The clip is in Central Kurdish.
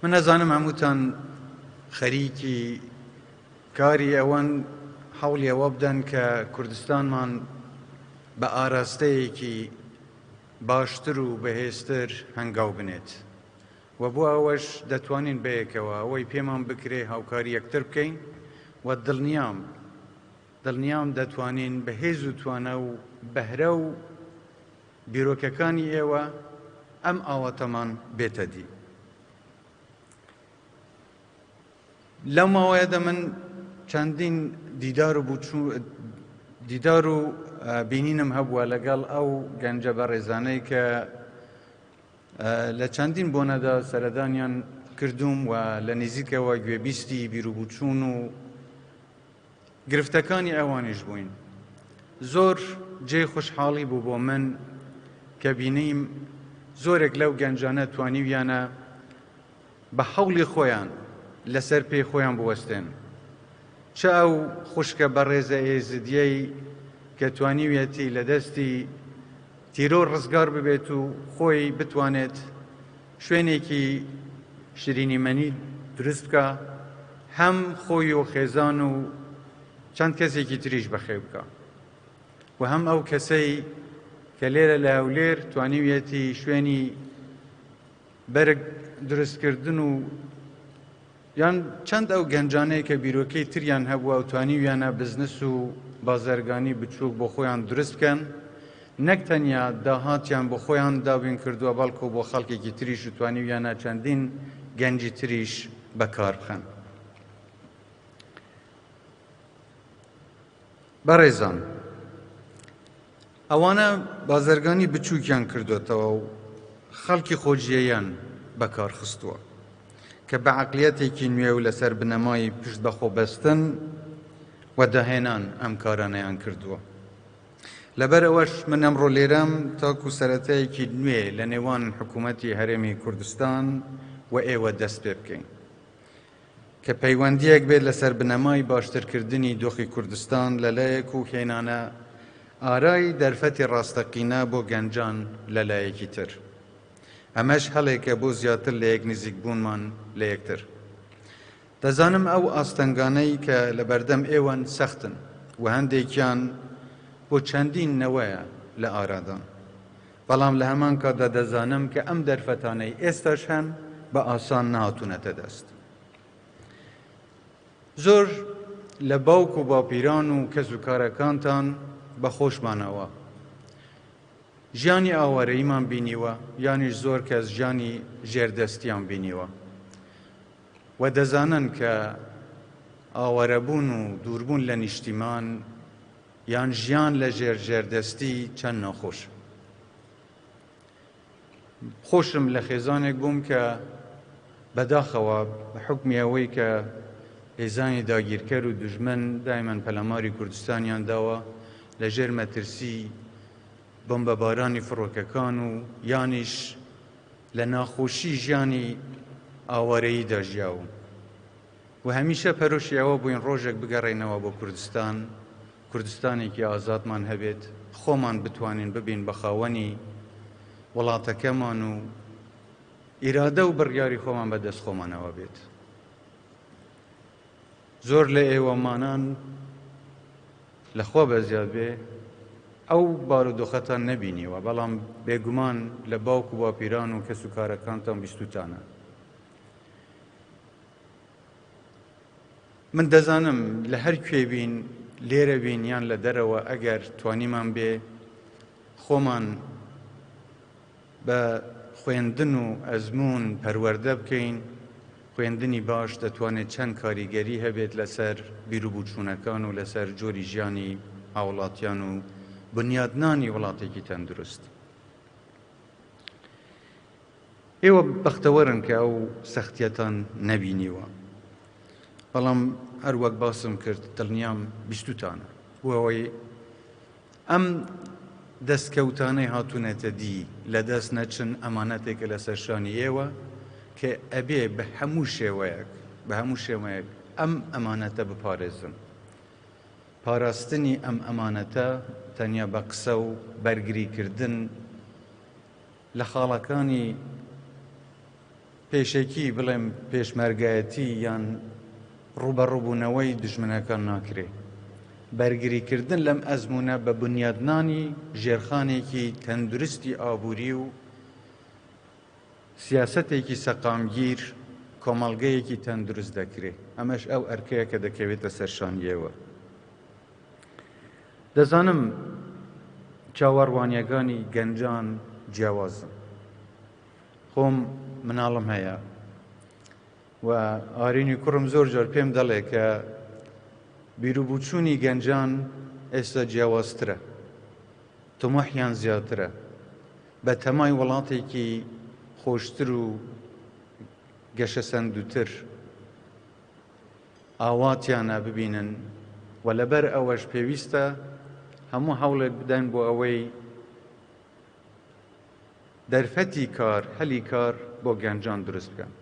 من ئەزانم هەمووتان خەریکی کاری ئەوەن هەوڵی ئەوە بدەن کە کوردستانمان بە ئاراستەیەکی باشتر و بەهێزتر هەنگاو بنێت و بۆ ئەوەش دەتوانین بەیەکەوە ئەوەی پێمان بکرێ هاوکاری یەکتر بکەین و دڵنیام دڵنیام دەتوانین بە هێز و توانا و بەهرە و بیرۆکەکانی ئێوە ئەم ئاواتەمان بێتە دی. لەو ماوەیەدا من چەندین دیدار و دیدار و بینینم هەبووە لەگەڵ ئەو گەنجە بەڕێزانەی کە لە چەندین بۆنەدا سەردانیان کردوم و لە نزیکەوە گوێبیستی بیروبوچوون و گرفتەکانی ئەوانیش بووین. زۆر جێی خوشحاڵی بوو بۆ من کە بینیم زۆرێک لەو گەنجانە توانیویانە بە هەوڵی خۆیان لەسەر پێی خۆیان بوەستێن. چ ئەو خوشکە بەڕێزە ئێزدیەی کە توانیویەتی لە دەستی تیرۆر ڕزگار ببێت و خۆی بتوانێت شوێنێکی شیرینیمەنی دروست بکا، هەم خۆی و خێزان و چەند کەسێکی تریش بەخێو بکا و هەم ئەو کەسەی کە لێرە لە هەولێر توانیویەتی شوێنی بەرگ دروستکردن و یان چەند ئەو گەنجانەی کە بیرۆکەی تریان هەبووە و توانیویانە بزنس و بازرگانی بچووک بۆ خۆیان دروست بکەن، نەک تەنیا داهاتیان بۆ خۆیان دابین کردووە، بەڵکو بۆ خەڵکێکی تریش و توانیویانە چەندین گەنجی تریش بەکار بخەن. بەڕێزان، ئەوانە بازرگانی بچووکیان کردوێتەوە و خەڵکی خۆجێیان بەکار خستووە کە بە عەقلیەتێکی نوێ و لەسەر بنەمای پشت بەخۆبەستن و داهێنان ئەم کارانەیان کردووە. لەبەر ئەوەش من ئەمڕۆ لێرەم تاکو سەرەتایەکی نوێ لە نێوان حکوومەتی هەرێمی کوردستان و ئێوە دەست پێ بکەین. کە پەیوەندییەک بێت لەسەر بنەمای باشترکردنی دۆخی کوردستان لەلایەک و هێنانە ئارای دەرفەتی ڕاستەقینە بۆ گەنجان لەلایەکی تر. ئەمەش هەلێکە بۆ زیاتر لەیەک نزیکبوونمان لە یەکتر. دەزانم ئەو ئاستەنگانەی کە لەبەردەم ئێوەن سەختن و هەندێکیان بۆ چەندین نەوەیە لە ئارادان. بەڵام لە هەمان کاتدا دەزانم کە ئەم دەرفەتانەی ئێستاش هەن بە ئاسان نەهاتوونەتە دەست. زۆر لە باوک و باپیران و کەس و کارەکانتان بە خۆشمانەوە ژیانی ئاوارەییمان بینیوە یانیش زۆر کەس ژیانی ژێردەستیان بینیوە و دەزانن کە ئاوارەبوون و دووربوون لە نیشتیمان یان ژیان لە ژێر ژێردەستی چەند ناخۆشە. خۆشم لە خێزانێک بووم کە بەداخەوە بە حوکمی ئەوەی کە هێزانی داگیرکەر و دوژمن دایمەن پەلاماری کوردستانیان داوە لە ژێر مەترسی بۆمبەبارانی فڕۆکەکان و یانیش لە ناخۆشی ژیانی ئاوارەییدا ژیاوم. و هەمیشە پەرۆشی ئەوە بووین ڕۆژێک بگەڕێینەوە بۆ کوردستان، کوردستانێکی ئازادمان هەبێت، خۆمان بتوانین ببین بە خاوەنی وڵاتەکەمان و ئیرادە و بڕیاری خۆمان بە دەست خۆمانەوە بێت. زۆر لە ئێوەمانان لەخوا بەزیاد بێ ئەو بارودۆخەتان نەبینیوە، بەڵام بێگومان لە باوک و باپیران و کەس و کارەکانتان بیستوتانە. من دەزانم لە هەر کوێ بین، لێرە بین یان لە دەرەوە، ئەگەر توانیمان بێ خۆمان بە خوێندن و ئەزموون پەروەردە بکەین، خوێندنی باش دەتوانێت چەند کاریگەری هەبێت لەسەر بیروبوچوونەکان و لەسەر جۆری ژیانی هاوڵاتیان و بنیادنانی وڵاتێکی تەندروست. ئێوە بەختەوەرن کە ئەو سەختیەتان نەبینیوە، بەڵام هەر وەک باسم کرد دڵنیام بیستوتانە بۆ ئەوەی ئەم دەستکەوتانەی هاتوونەتە دی لە دەست نەچن، ئەمانەتێکە لەسەر شانی ئێوە کە ئەبێ بە هەموو شێوەیەک بە هەموو شێوەیەک ئەم ئەمانەتە بپارێزن. پاراستنی ئەم ئەمانەتە تەنیا بە قسە و بەرگریکردن لە خاڵەکانی. پێشەکی بڵێم پێشمەرگایەتی یان ڕووبەڕووبوونەوەی دوژمنەکان ناکرێ. بەرگریکردن لەم ئەزموونە بە بنیادنانی ژێرخانێکی تەندروستی ئابووری و سیاسەتێکی سەقامگیر کۆمەڵگەیەکی تەندروست دەکرێ. ئەمەش ئەو ئەرکەیە کە دەکەوێتە سەر شانی ئێوە. دەزانم چاوەڕوانییەکانی گەنجان جیاوازن. خۆم مناڵم هەیە و ئارینی کوڕم زۆر جار پێم دەڵێ کە بیروبوچوونی گەنجان ئێستا جیاوازترە، تموحیان زیاترە، بە تەمای وڵاتێکی خۆشتر و گەشەسەندووتر ئاواتیانە ببینن و لەبەر ئەوەش پێویستە هەموو هەوڵێک بدەن بۆ ئەوەی دەرفەتی کار، هەلی کار بۆ گەنجان دروست بکەن.